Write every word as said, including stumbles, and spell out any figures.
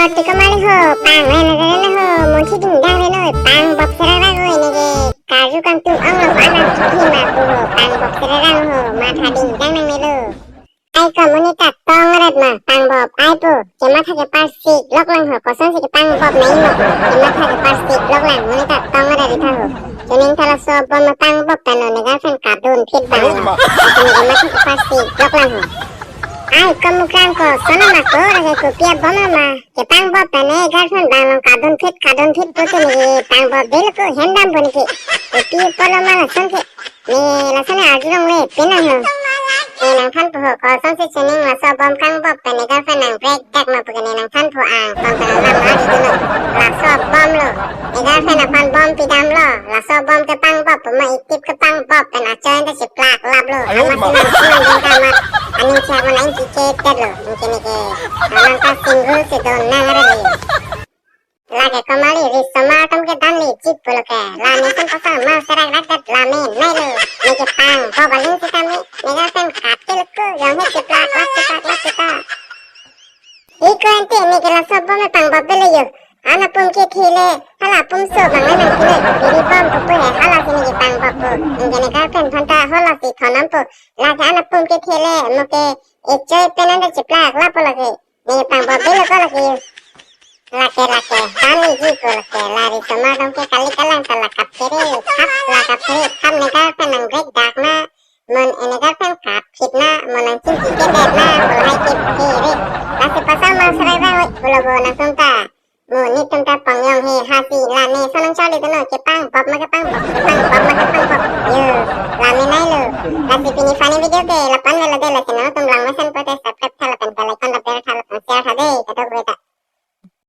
Oti komali ho, pang le na le ho, munthi dingdang le noi, pang bop serarang ho, neke karju kangtung ong lo, anak kithi ma ko ho, pang bop serarang ho, matha dingdang nang melo. Ai ko monit ta tong ret ma, pang bop ai po, kematha keparsik lok lang ho, kosonsi kepang bop nai mo, kematha keparsik lok lang, monit ta tong ret ritha ho. Chuning ta laso bom ma pang bop ta no, ne girlfriend kadun phit bang ma. Atum kematha keparsik lok lang ho. Ai ko Mukrang ko, sono ma ko, lake kopi abom ma, kepang bop ta ne girlfriend bang long kadun phit, kadun phit po te ne pang bop dei lo ko, hem dam po ne ke. Kopi polo ma lason ke. Ne lason ne arjulongle, pin nang ho. Ne nangthan po ho, kosonsi chuning laso bom kang bop pen ne girlfriend nang break dak ma pu ke ne nangthan po ang, kon pen alam arjulo. Laso bom lo. Ne girlfriend aphan bom pidam lo. Laso bom kepang bop, ma itip kepang bop pen achoy ta chiplak lap lo. Ayo, ama ma. Sinang sinang dengka ma. Aning chak ma nang kike tet lo. Neke neke. Alang ta single si don nang are le. Lake komali risomar atum ke dan le chip pulo ke. La ne sim pasang ma serak rak det la me nai lo. Neke pang bop aling sitame. Ne girlfriend kat ke lo ko. Jong he chiplak lak chiplak lak chiplak. Iko ente neke laso bom me pang bop belo yo. Ana pum kethe le, hala pum so bang le nang kile. Biri bom pupu he, hala si neke pang bop po. Neke ne girlfriend aphan ta hala si thonam po. Lake ana pum kethe le, mo ke, e choi pen anda chiplak lap po lake. Ne pang bop belo ko lake. Lake lake, dan le ji ko lake, la risomar atum ke kali kalang ta la kaphere, khap la kaphere, khap ne girlfriend nang break dak na, mon ne girlfriend kap phit na, mon nang chingki ke det na, pulo hai kephere. Lasi pasang ma serai ra, pulo bo nang sung ta. Mo netum ta pang yong he, hasi la ne sonang charli tono, kepang bop ma kepang bop, kepang bop ma kepang bop. Yo, la me nai lo. Lasi pini funny video ke, lapu-an velo de, lasi nangtum lang mesen pote subscribe